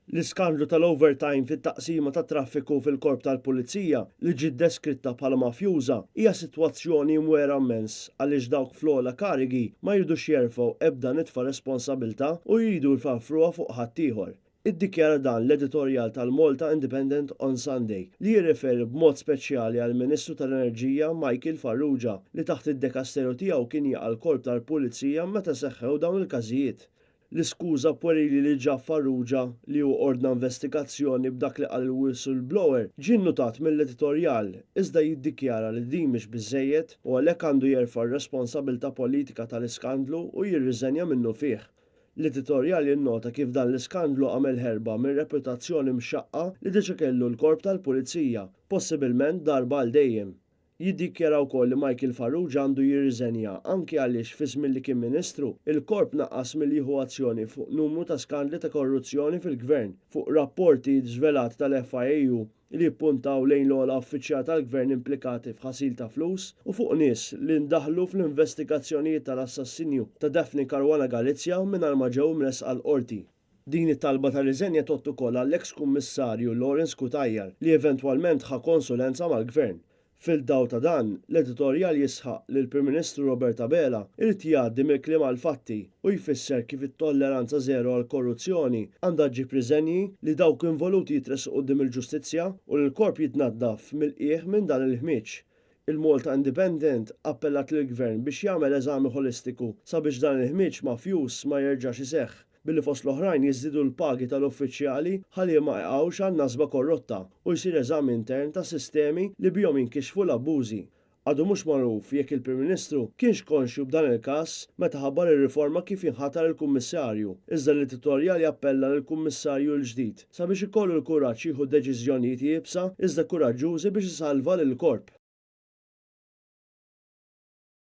L-iskandlu tal-overtime fit-taqsima tat-traffiku fil-Korp tal-Pulizija, li ġiet deskritta bħala mafjuża, hija sitwazzjoni mwera mmens għaliex dawk fl-ogħla karigi ma jridux jerfgħu ebda nitfa responsabilità u jridu jfarfruha fuq ħaddieħor. Iddikjara dan l-editorjal tal-Malta Independent on Sunday, li jirreferi b'mod speċjali għall-Ministru tal-Enerġija Michael Farrugia li taħt id-dekasteru tiegħu kien jaqa' l-Korp tal-Pulizija meta seħħew dawn il-każijiet. L-iskuża pwerili li ġab Farrugia li hu ordna investigazzjoni b'dak li qal il-whistleblower ġie nnutat mill-editorjal iżda jiddikjara li din mhix biżżejjed u għalhekk għandu jerfa' r-responsabilità politika tal-iskandlu u jirriżenja minnufih. L-editorjal jinnota kif dan l-iskandlu għamel ħerba mir-reputazzjoni mxaqqa li diġa kellu l-Korp tal-Pulizija, possibilment darba għal dejjem. Jiddikjara wkoll li Michael Farrugia għandu jirriżenja anki għaliex fiż-żmien li kien Ministru, il-Korp naqas milli jieħu azzjoni fuq numru ta' skandli ta' korruzzjoni fil-Gvern, fuq rapporti żvelati tal-FIAU li jippuntaw lejn l-ogħla uffiċjal tal-Gvern implikati f'ħasil ta' flus u fuq nies li ndaħlu fl-investigazzjonijiet tal-assassinju ta' Daphne Caruana Galizia mingħajr ma ġew imressqa l-Qorti. Din it-talba ta' riżenja tgħodd ukoll għall-eks Kummissarju Lawrence Cutajar li eventwalment ħa konsulenza mal-Gvern. Fil-dawl ta' dan, l-editorjal jisħaq li l-Prim Ministru Robert Abela irid jgħaddi mill-kliem għall-fatti u jfisser kif it-tolleranza żero għall-korruzzjoni għandha ġġib riżenji, li dawk involuti jitressqu quddiem il-ġustizzja u li l-Korp jitnaddaf mill-qiegħ minn dan il-ħmieġ. Il-Malta Independent appellat lill-Gvern biex jagħmel eżami ħolistiku sabiex dan il-ħmieġ mafjuż ma jerġax iseħħ, billi fost l-oħrajn jiżdiedu l-pagi tal-uffiċjali ħalli ma jqgħux għan-nasba korrotta u jsir eżami intern tas-sistemi li bihom jinkixfu l-abbużi. Għadu mhux magħruf jekk il-Prim Ministru kienx konxju b'dan il-każ meta ħabbar ir-riforma kif jinħatar il-Kummissarju, iżda l-editorjal jappella lill-Kummissarju l-ġdid sabiex ikollu l-kuraġġ jieħu deċiżjonijiet iebsa iżda kuraġġużi biex isalva lill-Korp.